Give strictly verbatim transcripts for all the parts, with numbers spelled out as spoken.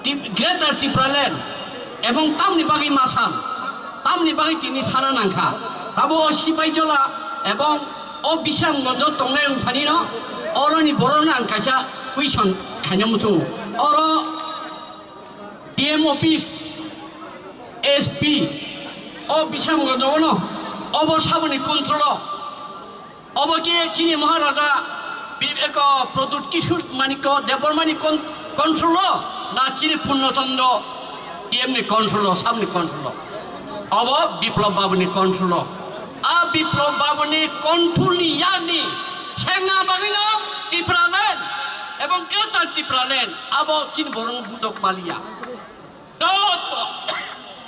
Tip-, Greater Tipraland ebong tamni bagwi masal, tamni bagwi tini sana nangkha. Abo o Sipaijola ebong o Bisramganjo tongnai wngsanino oroni borokno ang kaisa question khaina muchungo. Oro D M office, S P, o Bisramganjo ono, obo saboni control o. Obo khe chini Maharaja Bi-, eko Pradyut Kishore Manikya Debbarmani kon-, control o, na chini Purno Chandra D M ni control o, sabni control o? Obo Biplab Babu ni control o. A Biplab Babu ni control ni yakni sengna bagwino Tipraland ebong Greater Tipraland abo chini borokno bujok maliya. Joto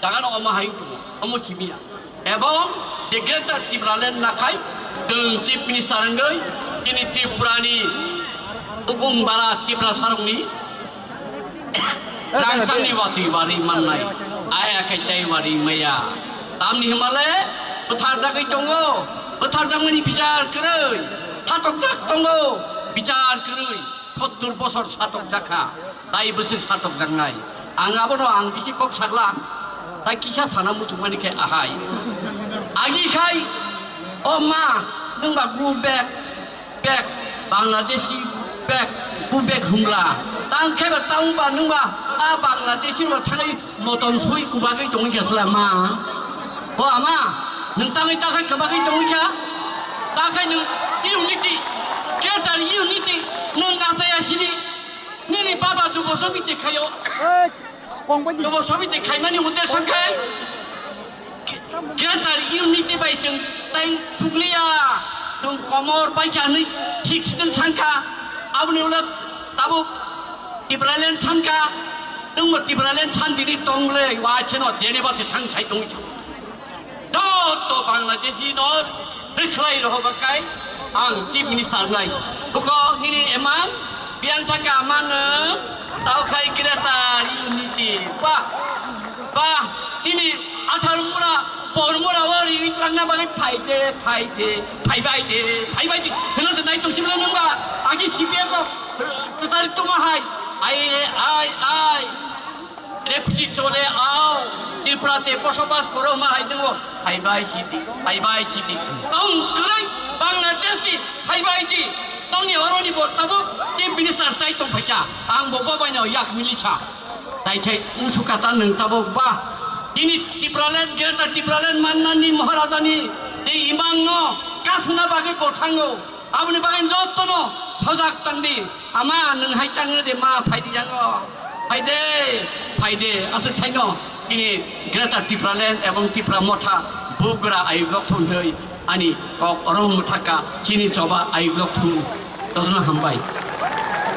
jagano omo hai tongo, omo simiya. Ebong je Greater Tipraland nakhai, chwng Chief Minister wngwi chini Tripurani ukung bara Tiprasarokni rangchakni watwi wari mannai, aya khe tei wari maya. Tamni hwnba le bwtharjagwi tongo, bwtharjakmani bichar kwrwi, thathokjak tongo, bichar kwrwi. Sottur bosor satokjakha, tai bwswk satokjaknai. Ang abono ang bisi kok sakla, tai kisa sana muchungmani khe ahai. Agi khai, o ma, nwng ba go back, back, Bangladeshi back, go back hwnla. Tang khe ba tang ba nwng ba a Bangladeshi rok thangwi motom sui kubagwi tongwi khe sla ma. Bo ama, nwng tangwi takhai kwbagwi tongwi kha? Takhai nwng unity, Greater unity nwng nang taya sini. Nini baba jubo sobiti khayo. Ei, kong bai di. Jubo sobiti khaimani uddesho khe Greater unity bai chwng tai sukliya. Chwng komor bai kha nwi sixteen sankha. Aboni ulo tabuk Tipraland sankha. Nwngbo Tipraland sandini tongle, wa cheno Geneva se thang sai tongwi chwng. Joto Bangladeshi no rwkhlai rohorbakai ang Chief Minister nai. Buko nini emang biyang thaka amano tao khai Greater unity. Ba, ba, nini athar mura, bor mura o rini twlangna bagwi phaide, phaide, phaibaide, phaibaide. Hino se nai tongsi bwle nwngba, agi C P M rok kwchari tuma hai. Ai re, ai, ai. Refugee chole ao, Tripura te bosobas koro ma hai nungo, hai bai sidi, hai bai sidi. Tong kwrwi Bangladesh di, hai bai di. Tongni oroni bo tabo Chief Minister chai tong phaikha, ang bo bo baino yak mili kha. Tai khai usu kata nung tabo ba. Tini Tipraland, Greater Tipraland mannani Maharajani tei imang no kasna bagwi bo thango. Aboni bagwi jotono sojak tangdi. Ama, nwng hai tangno de ma, phaidi yango. Phaide, phaide, aswk saino chini Greater Tipraland ebong Tipra Motha bugra ayuglok thun hwnwi ani kok oro mwthaka chini choba ayuglok thun. Jotono hambai.